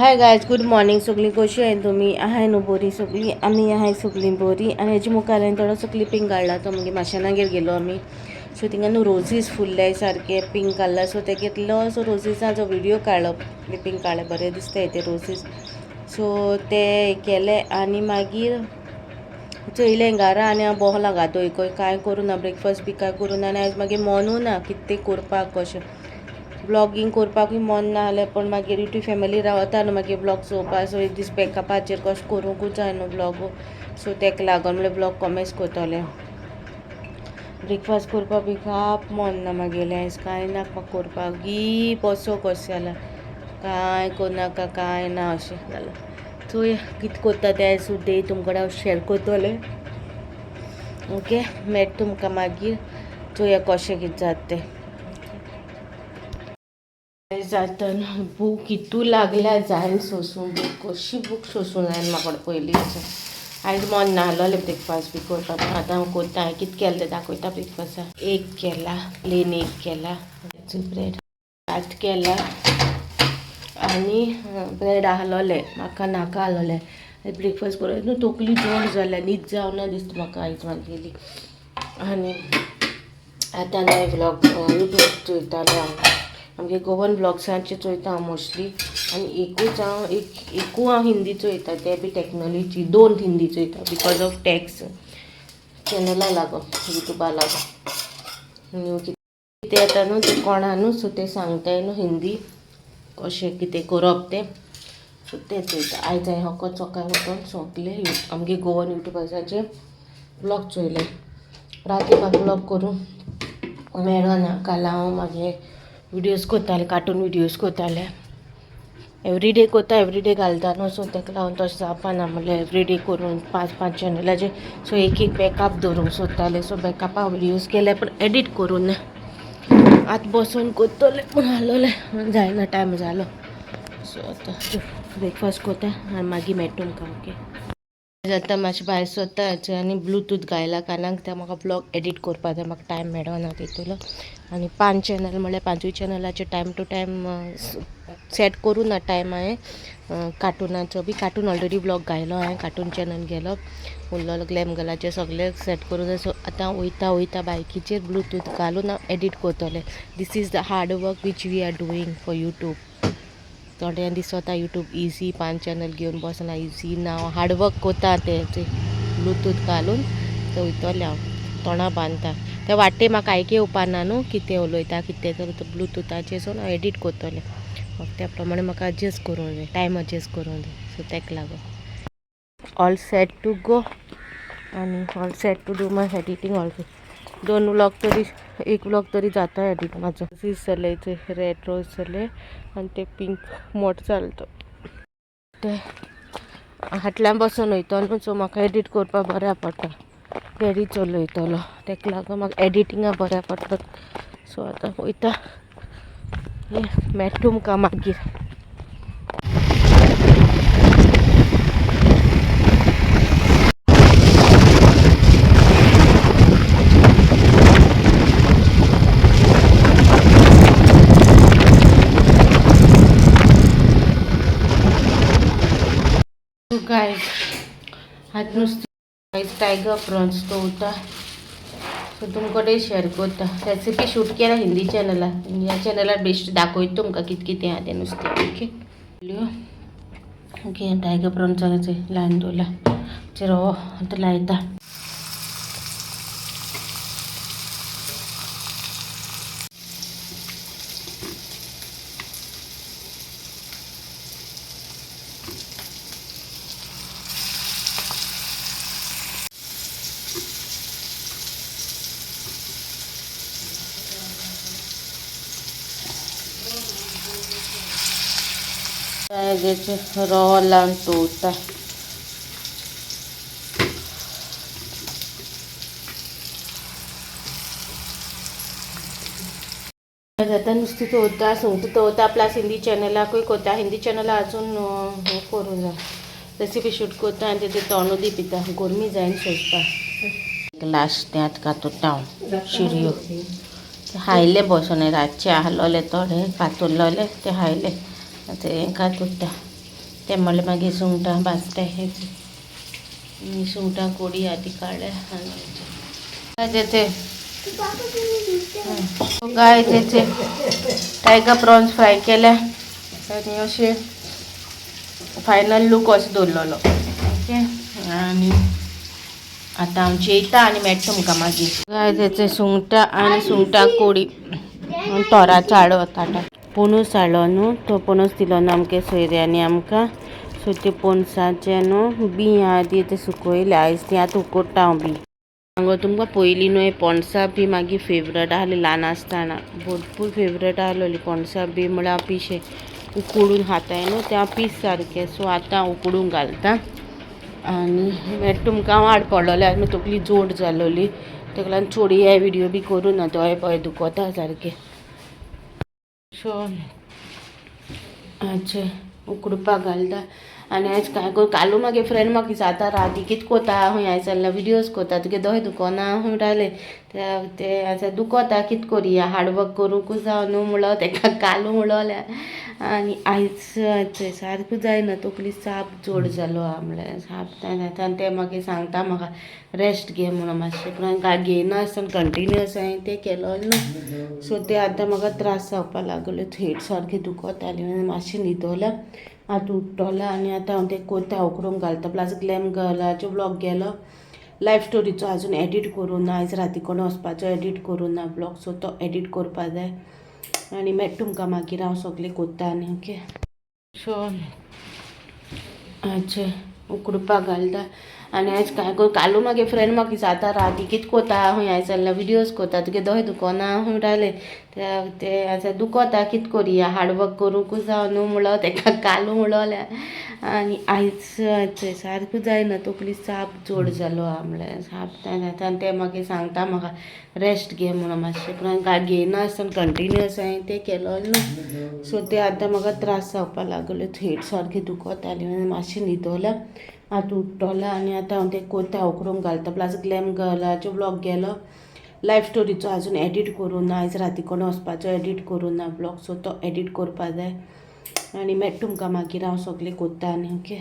Hi guys, good morning. सगळीं कशी आहाय तुमी? आहाय न्हू बरी सगळीं? आमी आहाय सगळीं बरी. आनी हेजे मुखार हांवें थोडोसो क्लिपींग काडला. तो मागीर माशेनागेर गेलो आमी. सो थिंगा न्हू रोजीस फुल्ले सारके पिंक काडला. सो ते घेतलो. सो रोजीसाचो व्हिडियो काडलो, क्लिपींग काडलें, बरें दिसताय ते रोजीस. सो ते केले आनी मागीर चोयलें घरा आनी हांव बोहलां गादोय कांय करूं ना, ब्रेकफास्ट बी कांय करूं ना. आनी आयज मागीर मनूय ना कितें करपाक, कशें ब्लॉगींग करपाकूय मन ना जालें. पूण मागीर यूट्यूब फॅमिली रावता न्हू मागीर ब्लॉग चोवपाक. सो एक दीस बॅकअपाचेर कशें करूंकूच जाय न्हू ब्लॉग. सो तेका लागोन म्हणल्यार ब्लॉग कॉमेस करतलें. ब्रेकफास्ट करपाक बी काप मन ना मागेलें आयज, कांय नाका म्हाका करपाक. गी बसो कशें जालां, कांय करनाका कांय ना अशें जालां. चोया कितें करता तें आयज सुद्दां तुमकां हांव शेअर करतलें. ओके, मेळटा तुमकां मागीर. चोया कशें कितें जाता तें. जाता भूक इतू लागल्या जायन सोसूं. भूक कशी भूक सोसूं जायना म्हाका पयलींच. आयज मन नाहलोलें ब्रेकफास्ट बी करपाक. आतां हांव करता. हांवें कितें केलें तें दाखयता. ब्रेकफास्टाक एग केला, प्लेन एग केला, ब्रेड भात केला आनी ब्रेड आहलोले म्हाका नाका आहलोले. ब्रेकफास्ट करून न्हू तकली जड जाल्या, न्हीद जावना दिसता म्हाका आयज मागेली. आनी आतां न्हय व्लॉग यूट्यूब चोयतालें हांव. आमगे गोवन ब्लॉग्सांचे चोयता हांव मोस्टली. आनी एकूच हांव एक एकू हांव हिंदी चोयता, ते बी टॅक्नोलॉजी. दोन हिंदी चोयता because of tax चॅनला लागोन, युट्यूबा लागोन. न्यू कितें येता न्हू तें कोणा न्हू, सो ते सांगताय न्हू हिंदी कशें कितें करप तें. सो तें चोयता. आयज हांवें होको चोकाय वचोन सगळे आमगे गोवन युट्यूबर्साचे ब्लॉग चोयले. राती म्हाका ब्लॉग करूंक मेळना. काल हांव मागे विडियोज करतालें, कार्टून विडियोज करतालें. एवरीडे करता, एवरीडे घालता न्हू. सो ताका लागून तशें जावपाना म्हणल्यार एवरीडे करून पांच पांच चॅनलाचे. सो एक एक बॅकअप दवरूंक सोदतालें. सो बॅकअपा विडियोज केले, पूण एडीट करूं ना. आतां बसून करतलें पूण आहलोलें, जायना, टायम जालो. सो आतां ब्रेकफास्ट करता आनी मागीर मेळटा तुमकां. ओके, आतां मातशें भायर सोदता आनी ब्लुतूथ घायला कानाक. ते म्हाका ब्लॉग एडीट करपाक जाय, म्हाका टायम मेळना तितूलो. आनी पांच चॅनल म्हणल्यार पांचूय चॅनलाचे टायम टू टायम सेट करूं ना टायम. हांवें कार्टुनाचो बी कार्टून ऑलरेडी ब्लॉग घायलो हांवें, कार्टून चॅनल गेलो उरलो ग्लॅम गर्लाचे सगळे सेट करूं जाय. सो आतां वयता वयता बायकीचेर ब्लुतूथ घालून हांव एडीट करतलें. This is the hard work which we are doing for YouTube. थोड्यांक दिसता यूट्यूब इजी, पांच चॅनल घेवन बसना, इजी ना. हार्ड वर्क करता तें ब्लुतूथ घालून ते वयतलें हांव, तोंडा बांदता ते वाटे म्हाका आयक येवपा ना न्हू कितें उलयता कितें. तर ब्लुतूथाचेर सून हांव एडीट करतलें. म्हाका त्या प्रमाणे म्हाका एडजस्ट करूंक जाय, टायम एडजस्ट करूंक जाय. सो ताका लागून ऑल सेट टू गो आनी all set to do my editing also. दोन व्लॉग तरी, एक व्लॉग तरी जाता एडीट म्हाजो. रोजीस जाले, रेड रोज जाले आनी ते पिंक मोट जालो. ते हाटल्यान बसून वयतो न्हू, सो म्हाका एडीट करपाक बऱ्या पडटा. गाडी चलयतलो, ताका लागून म्हाका एडिटिंगा बऱ्या पडटा. सो आतां वयता, मेळटा तुमकां मागीर. गायज, आतां नुस्तें टायगर प्रॉन्स दवरता. सो तुमकां शेअर करता. रेसिपी शूट केला हिंदी चॅनलार. ह्या चॅनलार बेश्ट दाखयता तुमकां कितें कितें आहा तें नुस्तें. ओके ओके, टायगर प्रॉन्साचे लावन दवरला रवो आतां लायता. रवो लावन दवरता. आतां नुस्तें दवरता, सुंगटां दवरता, प्लस हिंदी चॅनलाकूय करता. हिंदी चॅनला अजून हें करूंक जाय, रेसिपी शूट करता आनी तेजें तोंड उदीक पिता. गरमी जायन सोंसपाक. लास्ट तें आतां कातुरता हांव शिरयो. हायले बसून रातचे आहलोले थोडे कातुरलोले ते हायले, आतां हें कातुरता. तें म्हणलें मागीर सुंगटां भाजताय. सुंगटां कोडी आहा ती काडल्या. आनी तेचे काय तेचे टायगर प्रॉन्स फ्राय केल्या आनी अशें फायनल लूक असो दवरलेलो. ओके, आनी आतां हांव जेयता आनी मेळटा तुमकां मागीर. काय तेचे सुंगटां आनी सुंगटां कोडी, तोराचो हाडो ताटा. पणूस हाडलो न्हू, तो पणस दिलो न्हू आमगे सोयऱ्यांनी आमकां. सो ते पणसाचे न्हू बी आहा ती ते सुकयले आयज, ती आतां उकडटा हांव बी. हांगा तुमकां पयलीं न्हू पणसां बी मागीर फेवरेट आहली. ल्हान आसतना भरपूर फेवरेट आहलोली पणसां बी, म्हळ्यार हांव पिशें उकडून खाताय न्हू ते हांव पीस सारकें. सो आतां हांव उकडूंक घालता आनी मागीर तुमकां हांव हाड पडलोलें. आनी तकली जोड जालोली, तेका लागून चोड हे विडियो बी करूं ना, दोळे पळय दुखता सारके. सो अच्छा उकडपाक घालता. आनी आयज काय कर, कालू मागे फ्रेंड म्हाका विचारता राती कित कोता, खंय आयज चल्ला विडियोज कोता, तुगे दोळे दुखना म्हणटाले. ते आतां दुखता, कित करुया, हार्डवर्क करूंकूच जाव न्हू म्हणलो तेका कालू म्हणलोलें. आनी आयज सारको जायना, तकली साप जोड जालो आहा, म्हणल्यार साप जायना. आनी ते मागीर सांगता म्हाका रेस्ट घे म्हणून मातशें, पूण हांवें घेयना आसतना कंटिन्युअस हांवें तें केलो न्हू. सो ते आतां म्हाका त्रास जावपा लागले, थेट सारकें दुखतालें. मातशें न्हिदोलें, आतां उठ्ठलें आनी आतां हांव तें कोता, उकडूंक घालता. प्लस ग्लॅम गर्लाचो ब्लॉग गेलो, लायफ स्टोरीचो आजून एडीट करूं ना. आयज राती कडेन वचपाचो, एडीट करूं ना ब्लॉग, सो तो एडीट करपा जाय. आनी मागीर तुमकां मागीर हांव सगळें कोत्ता. आनी ओके, सो अच्छा उकडपाक घालता. आनी आयज काय कर, कालू मागे फ्रेंड म्हाका विचारता राती कित कोता, खंय आयज चल्ला विडियोज कोता, तुगे दोळे दुखना म्हणटाले. ते आतां दुखता, कित करुया, हार्डवर्क करूंकूच जाव न्हू म्हणलो तेका कालू म्हणलोलें. आनी आयज सारको जायना, तकली साप जोड जालो आहा, म्हणल्यार साप जायना. आनी ते मागीर सांगता म्हाका रेस्ट घे म्हणून मातशें, पूण हांवें घेयना आसतना कंटिन्युअस हांवें तें केलो न्हू. सो ते आतां म्हाका त्रास जावपा लागले, थेट सारकें दुखतालें. मातशें न्हिदोलें, आतां उठ्ठलें आनी आतां हांव तें कोता, उकडूंक घालता. प्लस ग्लॅम गर्लाचो ब्लॉग गेलो, लायफ स्टोरीचो आजून एडीट करूं ना. आयज राती कडेन वचपाचो, एडीट करूं ना ब्लॉग, सो तो एडीट करपा जाय. आनी मागीर तुमकां मागीर हांव सगळें कोत्ता. आनी ओके.